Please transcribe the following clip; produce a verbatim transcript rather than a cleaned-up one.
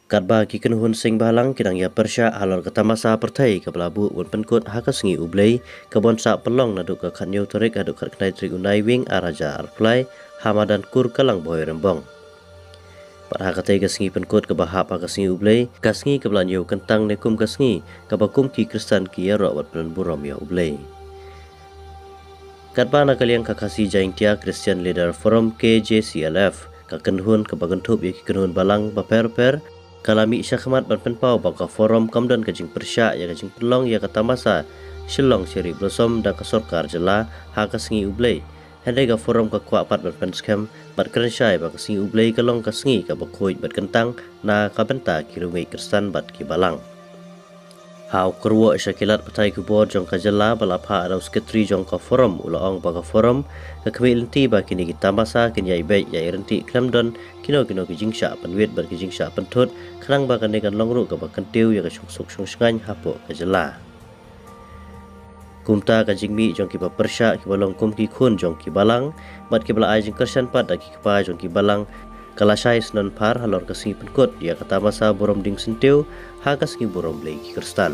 Katba ki kynhun seng bhalang ki dang ïa pyrshah halor ka tamasa pyrthei kaba la buh ban pynkut ha ka sngi U Blei, kaban sa pynlong naduh ka khatñiew tarik haduh khatkhyndai tarik u Naiwieng arhajar arphew lai, ha madan Kur Kalang Bhoi Rembong. Bad ha katei ka sngi pynkut kaba hap ha ka sngi U Blei, ka sngi kaba la ñiew kyntang ne kum ka sngi kaba kum ki Khristan ki ïaroh bad pynburom ïa U Blei. Katba na ka liang ka Khasi Jaintia Christian Leader Forum, K J C L F, ka kynhun kaba kynthup ïa ki kynhun balang bapher bapher, ka la mih shakhmat ban pynpaw ba ka Forum kam don ka jingpyrshah ïa ka jingpynlong ïa ka tamasa Shillong Cherry Blossom da ka sorkar jylla ha ka sngi U Blei. Hynrei ka Forum ka kwah pat ban pynskhem bad kren shai ba ka sngi U Blei ka long ka sngi kaba khuid bad kyntang na ka bynta ki riewngeit Khristan bad ki balang. Ha u kyrwoh sha ki lad pathai khubor jong ka jylla ba la phah da u Secretary jong ka Forum, u la ong ba ka Forum ka khmih lynti ba kine ki tamasa kin ïai beit ïai ryntih khlem don kino kino ki jingshah pynwit bad ki jingshah pynthut, khnang ba kane kan long ruh kaba kyntiew ïa ka shongsuk shongshngaiñ hapoh ka jylla. Kumta ka jingmih jong kiba pyrshah kiba long kum ki khun jong ki balang bad kiba la ai jingkyrshan pat da ki kpa jong ki balang, ka la shai snonphar halor ka sngi pynkut ïa ka tamasa burom dieng syntiew ha ka sngi burom Blei ki Khristan.